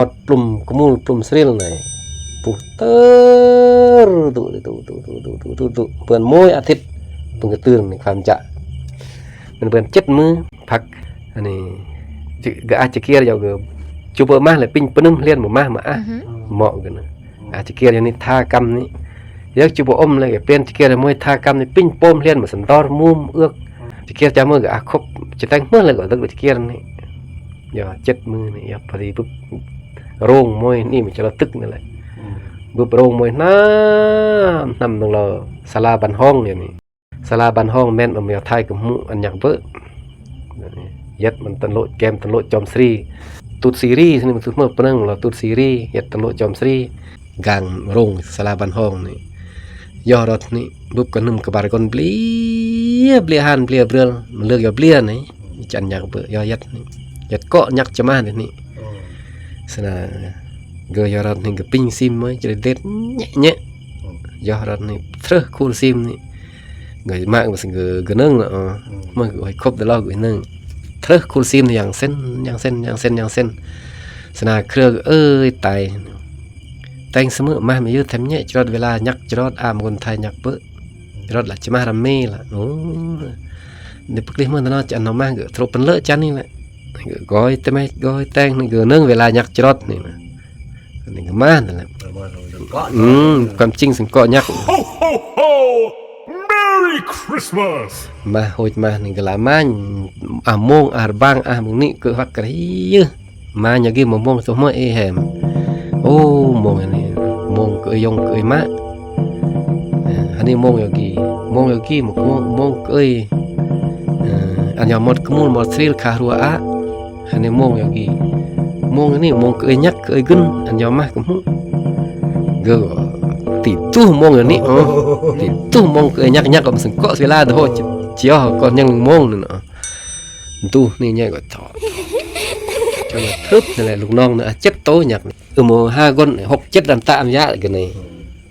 ອດປຸ້ມກະມູນປຸ້ມສະລິນໃນ ປຸ້ມເຕີ ຕຸ ຕຸ ຕຸ ຕຸ ຕຸ ຕຸ ຕຸ ຕຸ ເພິ່ນໂມຍອາທິດ ເພິ່ນກະຕື່ນຄວາມຈະ ມັນເພິ່ນເຈັດມື້ພັກ ອັນນີ້ ກະອາດຈະກຽດຢູ່ ກະຈຸເປີມາແລ້ວປິງປະນຶມ ຮຽນບໍ່ມາ ມາອາ ເໝາະກັນນະ ອາດຈະກຽດຢູ່ນີ້ ທາກຳນີ້ ຢາກຈຸບໍ່ອົມແລ້ວ ກະປ່ຽນຈະກຽດມວຍ ທາກຳນີ້ ປິງໂປມ ຮຽນບໍ່ສັນດອນ ມຸມເອືອກ ຈະກຽດຈາມື ກະອາຄົບ ຈະແຕ່ງເມື່ອແລ້ວ ກະເລິກຈະກຽດນີ້ ຢາເຈັດມື້ນີ້ ຢາພໍດີປຶບ ໂຮງມວຍນີ້ມັນຈະລະຕຶກນີ້ແຫຼະ ບຶບໂຮງມວຍ ນຳ ນຳລົງລາວ ສາລາບ້ານຫ້ອງຢູ່ນີ້ ສາລາບ້ານຫ້ອງແມ່ນບໍ່ແມ່ນ ໄທກະໝູ່ອັນຍັກເບີ ເຮັດມັນຕັນໂລະ ແກມຕັນໂລະຈອມສຣີ ຕູດຊີຣີ ນີ້ມັນສຸດເມີປະເໜິງລາວ ຕູດຊີຣີ ເຮັດຕັນໂລະຈອມສຣີ ກາງໂຮງສາລາບ້ານຫ້ອງນີ້ ຍໍລົດນີ້ ບຶບກະໜຶ່ມກະບາດກອນ ເບລຍ ເບລຍ ຫານເບລຍເບລືອ ມັນເລີກຢາເບລຍນີ້ ຈັນຍັກເບີ ຍໍເຮັດນີ້ ເຮັດເກາະຍັກຈະມາເດນີ້ ສະນາ ເກີຍໍລົດນີ້ກະປິງຊີມມວຍ ຈະໄດ້ເດັດແຍະໆ ຍໍລົດນີ້ ເທີຄູນຊີມນີ້ ເກີມາກ ເກີກະເນີງເນາະ ມັນກະໃຫ້ຄົບແຕ່ລອກອີກໜຶ່ງ ເທີຄູນຊີມນີ້ ຢ່າງເຊັ່ນ ຢ່າງເຊັ່ນ ຢ່າງເຊັ່ນ ຢ່າງເຊັ່ນ ສະນາເຄືອ ເອີຍ ຕາຍ ແຕ່ງສະເໝີມາ ມາຍືດແຖມແຍະ ຈະລອດເວລາ ຍັກຈະລອດ ອາມຄົນໄທຍັກເບີ ຈະລອດລະ ຈະມາຣຳເມລະ ໂອ້ ເດປະກລິມເນາະ ຈະອັນເອົາມາ ກະໂທເປັນເລີະຈັນນີ້ແຫຼະ ກອຍແຕ່ແມ່ ກອຍແຕ່ງ ກະເນີງເວລາ ຍັກຈະລອດນີ້ນະ ອັນນີ້ກະມານັ້ນແຫຼະ ເອີ ມາເນາະ ເກາະ ອືມ ຄວາມຈິງສັງເກາະຍັກ Ho, ho, ho! Merry Christmas! ມາໂຫດມານີ້ກະລະມາ ອາໂມງ ອາບາງ ອາເບິ່ງນີ້ ກະຮັກກະເຍ ມາຍາກີມາໂມງໂຕເມີເອແຮມ ໂອ້ ໂມງອັນນີ້ ໂມງກະເອີຍຍົງກະເອີຍມາ ເອີ ອັນນີ້ໂມງຍາກີ ໂມງຍາກີ ໂມງ ໂມງກະເອີຍ ເອີ ອັນຍາມອດກະມູນ ມອດສະລິລ ຄາຮົວອາ ອັນນີ້ໂມງຍາກີ ໂມງອັນນີ້ ໂມງກະເອີຍຍັກ ກະເອີຍກຶນ ອັນຍາມມາກະໝູ່ ເກີ ຕິຕູໂມງອັນນີ້ ໂອ້ ຕິຕູໂມງກະເອີຍຍັກ ຍັກກະມັນສັງເກາະເວລາເດີ ໂຫ ຈຽວກະຍັງໂມງນັ້ນ ຕູນີ້ໃຫຍ່ກວ່າ ຈອດ ຈອດ ຈອດ ທຶບ ນັ້ນແຫຼະ ລູກນ້ອງນະ ເຈັດໂຕຍັກ ອືມ ໂອ ຫ້າຄົນ ຫົກເຈັດ ອັນຕະອຳຍະກະນີ້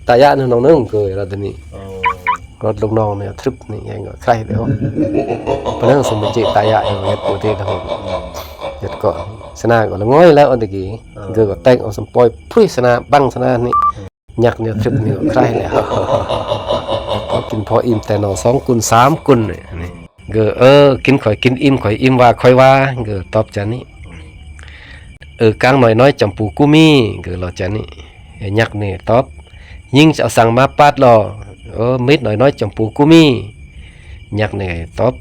ຕາຍະນະ ນ້ອງເນີງ ເກີລະດຽວນີ້ ໂອ້ ລົດລູກນ້ອງນີ້ ທຣິບນີ້ ແຮງກວ່າໃຄເດີ ປະເນີງສົມເຈຕາຍະ ເຮັດໂປເຕນະ ເຮັດເກາະ ສະນາກະລະງ່ອຍແລ້ວ ອັນຕະກີ ເກີກະແຕ່ງເອົາສຳປອຍ ພຸ້ຍ ສະນາ ບັງສະນານີ້ ຍັກນີ້ ທຣິບນີ້ກະໃຄແລ້ວ ພໍກິນພໍອີ່ມແຕ່ໜໍ່ ສອງກຸນ ສາມກຸນນີ້ ເກີ ເອີ ກິນຂ້ອຍກິນ ອີ່ມຂ້ອຍອີ່ມ ວ່າຂ້ອຍວ່າ ເກີຕອບຈານີ້ ເອີ ກາງນ້ອຍນ້ອຍ ຈຳປູກູມີ ເກີລອຈານີ້ ຍັກນີ້ຕອບ ຍິງຈະເອົາສັງມາປາດຫຼໍ່ ເອີ ມີດນ້ອຍນ້ອຍ ຈຳປູກູມີ ຍັກນີ້ຕອບ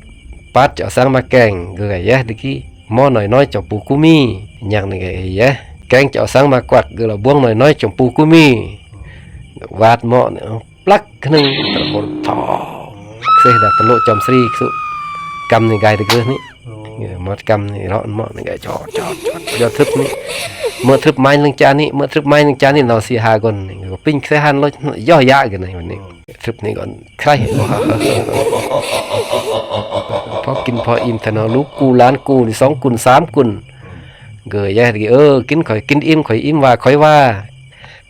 ປາດຈະເອົາສັງມາແກງ ເກີກະແຍະ ຕະກີ ໝໍ້ນ້ອຍນ້ອຍ ຈຳປູກູມີ ຍັກນີ້ກະແຍະ ແກງຈະເອົາສັງມາກວັກ ເກີລະ ບ່ວງນ້ອຍນ້ອຍ ຈຳປູກູມີ ວາດໝໍ້ນີ້ ປລັກໜຶ່ງ ຕະໂກນທອ ເຊດາຕະໂລະຈອມສຣີ ສຸ ກຳນີ້ກາຍຕະເກີນີ້ ໂອ້ ເອີ ໝົດກຳນີ້ ເລາະໝໍ້ນີ້ກາຍ ຈອດ ຈອດ ຈອດ ຢອດ ທຣິບນີ້ ເມື່ອທຣິບໄມ້ໜຶ່ງຈານນີ້ ເມື່ອທຣິບໄມ້ໜຶ່ງຈານນີ້ ເນາະ ສີ່ຫ້າຄົນນີ້ ກະປິງໃສ່ຫັ້ນ ເລີຍ ຍໍຢາກະນີ້ ວັນນີ້ ອືມ ທຣິບນີ້ກ່ອນ ໃຄ ພໍກິນພໍອີ່ມແທ້ເນາະ ລູກກູຫຼານກູນີ້ ສອງກຸນ ສາມກຸນ ເກີຍາຍ ເອີ ກິນຂ້ອຍກິນອີ່ມ ຂ້ອຍອີ່ມວ່າຂ້ອຍວ່າ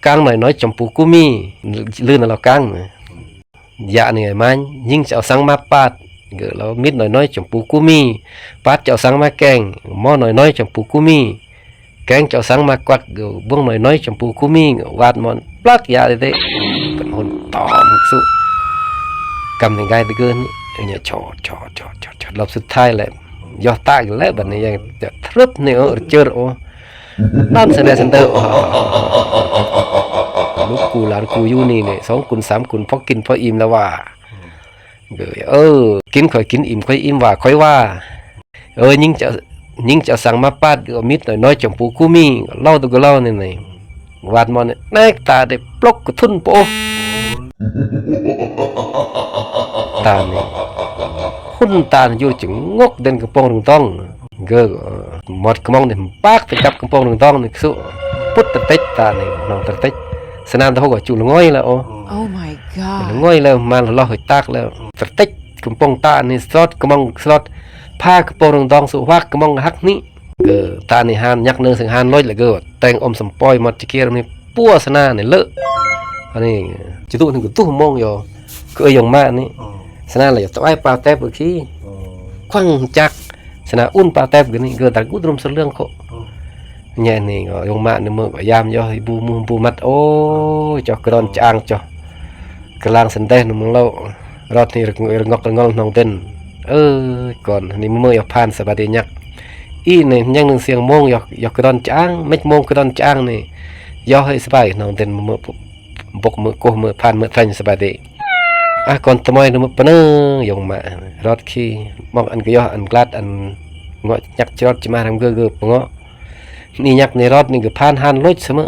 ກາງນ້ອຍນ້ອຍ ຈຳປູກູມີ ລືນລາວກາງ ຍະນີ້ມາ ຍິງຈະເອົາສັງມາປາດ ເກີລາວ ມີດນ້ອຍນ້ອຍ ຈຳປູກູມີ ປາດຈະເອົາສັງມາແກງ ໝໍ້ນ້ອຍນ້ອຍ ຈຳປູກູມີ ແກງຈະເອົາສັງມາກວັກ ເກີບ່ວງນ້ອຍນ້ອຍ ຈຳປູກູມີ ວາດໝອນ ປລັກ ຢາເດ ເປັນຫົນຕອມສຸ ກຳນີ້ກາຍຕະເກີນນີ້ ເອີ ຊອດ ຊອດ ຊອດ ຊອດ ລອບສຸດທ້າຍແຫຼະ ຍໍຕາກແລ້ວ ບັດນີ້ຍັງຈະທຣິບນີ້ ເອີ ເຈີ ໂອ ນັ້ນສະແດ່ສັນເດີ ລູກກູຫຼານກູຢູ່ນີ້ນີ້ ສອງກຸນ ສາມກຸນ ພໍກິນພໍອີ່ມແລ້ວວ່າ ເອີ ກິນຂ້ອຍກິນອີ່ມ ຂ້ອຍອີ່ມວ່າຂ້ອຍວ່າ ເອີ ຍິງຈະ ຍິງຈະເອົາສັງມາປາດ ເອີ ມີດນ້ອຍນ້ອຍ ຈຳປູກູມີ ເລົ່າຕຸກະເລົ່ານີ້ ນີ້ ວາດໝອນ ແນກຕາໄດ້ ປົກກະທຸນໂປ ຕານີ້ ຫຸນຕາຢູ່ຈະງົກເດັ່ນກະໂປງດອງ ເກີ ໝົດກະມອງນີ້ ປາກໄປກັບກະໂປງດອງນີ້ ສຸ ປຸດຕະເຕັກຕານີ້ ນ້ອງຕະເຕັກ ສະໜາມຕະໂຫກະຈຸລະງ່ອຍແລ້ວ ໂອ້ Oh my god ລະງ່ອຍແລ້ວ ມາລະລໍຫອຍຕາກແລ້ວ ຕະເຕັກກະໂປງຕານີ້ ສະຫຼອດກະມອງ ສະຫຼອດ ພາກະໂປງດອງ ສຸ ຫວາກກະມອງກະຫັກນີ້ ເກີ ຕານີ້ຫານ ຍັກເນີງສັງຫານລົຍລະ ເກີ ແຕ່ງອົມສຳປອຍ ໝົດຈະກຽມນີ້ ປົວສະໜານີ້ເລີະ ອັນນີ້ ຈະດຸນີ້ກະຕຸໂມງຢູ່ ກະເອີຍົງມານີ້ ສະໜາລະຢາກຕະໄວປາແຕບກະຄີ ຂວັງຈັກ ສະໜາອຸ່ນປາແຕບກະນີ້ ເກີ ຕາກຸດຣົມສະເລື່ອງໂຄ ຍະນີ້ກໍຍົງມະໃນມື້ກໍຍາມຢໍ່ ເຮີຍ ບູ ມື ບູ ມັດ ໂອ້ຍ ເຈົ້າກະດອນຈາງ ເຈົ້າກະລາງສັນແດນ ມຶງເລົ່າ ຣອດນີ້ ຣະງອກ ຣະງອນ ນ້ອງເດັ່ນ ເອີຍ ກ່ອນນີ້ ມື້ ມື້ຢໍ່ ພານ ສະບາຍດີ ຍັກ ອີນີ້ ຍັງໜຶ່ງ ສຽງໂມງ ຢໍ່ ຢໍ່ ກະດອນຈາງ ເມັດໂມງ ກະດອນຈາງນີ້ ຢໍ່ ເຮີຍ ສະບາຍ ນ້ອງເດັ່ນ ມື້ ບົກມືໂກະມືຜ່ານມືແທງສະບາຍດີ ອາ ກ່ອນຕະມອຍນະມື້ປະເນີ ຍົງມະ ຮອດຂີ່ ມອງອັນກະຍໍ້ ອັນກລາດ ອັນເງາະຍັກຈະຣອດຈະມາ ຮຳເກີເກີປະເງາະ ນີ້ຍັກນີ້ຮອດນີ້ກະຜ່ານ ຮານໂລດສະເໝີ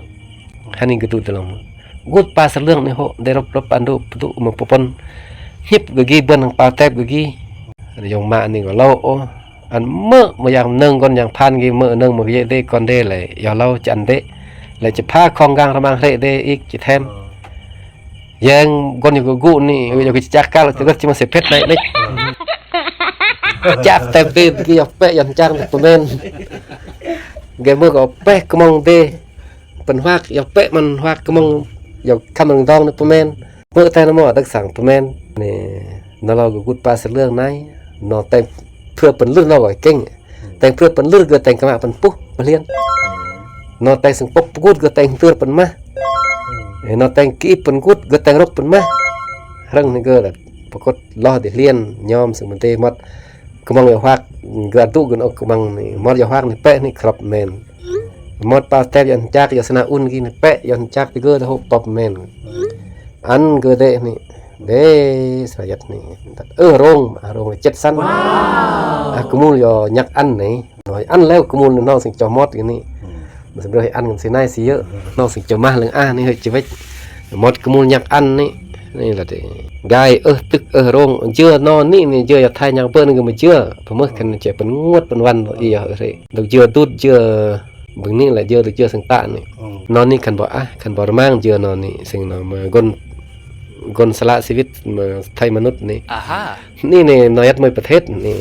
ຮານນີ້ກະດຸດະລອງ ກຸດປາສະເຫຼືອງນີ້ໂຫ ໄດ້ລົບລົບອັນດຸປະຕຸມືປະປົນ ຫຍິບກະກີບວນ ປາວແຕບກະກີ ຍົງມະນີ້ກະເລົ່າ ໂອ ອັນເມີ້ມາຢ່າງເນີງກ່ອນຢ່າງຜ່ານກີເມີ້ເນີງມາເຢເດກ່ອນເດແລະ ຢໍ່ເລົ່າຈະອັນເດ ແລະ ຈະພາຂອງກາງລະມັງເຮເດອີກຈະແຖມ ແຍງກ່ອນຢູ່ກະກຸນີ້ ເອີ ຢາກຈະຈັກກາລະ ແຕ່ກໍຈະມາເສຍເພັດໄດ້ເດ ຈັກແຕ່ເປັນກີຢາກແປະຢາກຈັກປະແມ່ນ ແກເມີ້ກໍແປະກະມອງເດ ເປັນຫວາກຢາກແປະມັນຫວາກກະມອງ ຢາກຄຳລັງດອງນີ້ປະແມ່ນ ເປີແຕ່ນະໝໍດັກສັງປະແມ່ນ ນີ້ນະລາວກະກຸດປາສະເລື່ອງໃນ ນອແຕ່ງເພື່ອເປັນລຶກນອກໍເກັ່ງ ແຕ່ງເພື່ອເປັນລຶກກະແຕ່ງກະມະເປັນປຸບປະລຽນ ນອແຕ່ງສັງປົກປະກຸດກະແຕ່ງເຕືອນເປັນມາ ນອແຕ່ງກີບເປັນກຸດກະແຕ່ງລົກເປັນມາ ເຄິ່ງນີ້ກະປະກົດລໍເດລຽນຍອມສະມັນເຕມອດ ກະມອງຢາຫວາກກະອະດຸກະອອກກະມອງນີ້ ມອດຢາຫວາກນີ້ແປະນີ້ຄຣອບແມ່ນ ມອດປາແຕບຢານຈັກຢາສະນາອຸ່ນກີນີ້ແປະຢານຈັກຕິເກີດໂຫປອບແມ່ນ ອັນເກີເດນີ້ເດສະຫຍັດນີ້ ເອີ ໂຮງ ໂຮງເຈັດຊັ້ນ ອາ ກະມູນຢາຍັກອັນນີ້ ໜ້ອຍອັນແລ້ວກະມູນນ້ອງຊິງຈອມອດຢູ່ນີ້ ມັນຊິບໍ່ໄດ້ອັນກັນຊິນາຍຊິເຢີ ນ້ອງຊິງຈອມມາເລື່ອງອານີ້ເຮີຍຈະເວກ ມອດກະມູນຍັກອັນນີ້ ນີ້ລະເດ ກາຍເອີ ຕຶກເອີ ໂຮງ ເຈືອນອນນີ້ ນີ້ເຈືອຢາໄທຍັງເປີນກະມາເຈືອ ປະເມີກັນຈະເປັນງວດເປັນວັນອີເອີ ດອກເຈືອດູດເຈືອ ເບິ່ງນີ້ແຫຼະ ເຈືອ ເຈືອສັງຕະນີ້ ນອນນີ້ຄັນບໍ່ອາ ຄັນບໍ່ລະມັງເຈືອນອນນີ້ ຊິງນອນມາກົນ ກົນສະຫຼະຊີວິດມາໄທມະນຸດນີ້ ນີ້ ນີ້ ນອນຍັດມວຍປະເທດນີ້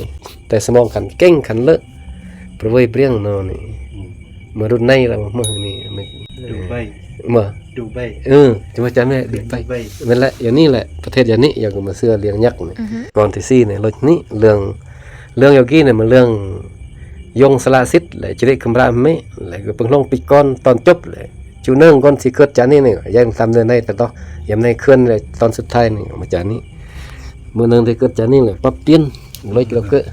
ແຕ່ສະໝອງຄັນເກັ່ງຄັນເລີ ປະເວີຍເບຣຽງນອນນີ້ ມາລຸ້ນໃນລະມື້ນີ້ ດູໄບ ມາ ດູໄບ ເອີ ຈະມາຈຳແມ່ ດູໄບ ແມ່ນແຫຼະ ຢ່າງນີ້ແຫຼະ ປະເທດຢ່າງນີ້ ຢ່າກະມາເຊື່ອລຽງຍັກນີ້ ກ່ອນທີສີ່ນີ້ ເລື່ອງນີ້ ເລື່ອງ ເລື່ອງຢາກີນີ້ ມັນເລື່ອງ ຍົງສະຫຼະສິດ ແລະ ຈະລິກຳຣະເມ ແລະ ກະເບິ່ງລົງປິດກ່ອນຕອນຈົບ ແລະ ຈູເນີງກ່ອນຊິເກີດຈານີ້ນີ້ ຢ່າງຕາມເນື້ອໃນຕະດອກ ຍາມໃນເຂື່ອນ ແລະ ຕອນສຸດທ້າຍນີ້ ມາຈານີ້ ມື້ໜຶ່ງໄດ້ເກີດຈານີ້ແຫຼະ ປັບປ່ຽນ ເລີຍລະເກີດ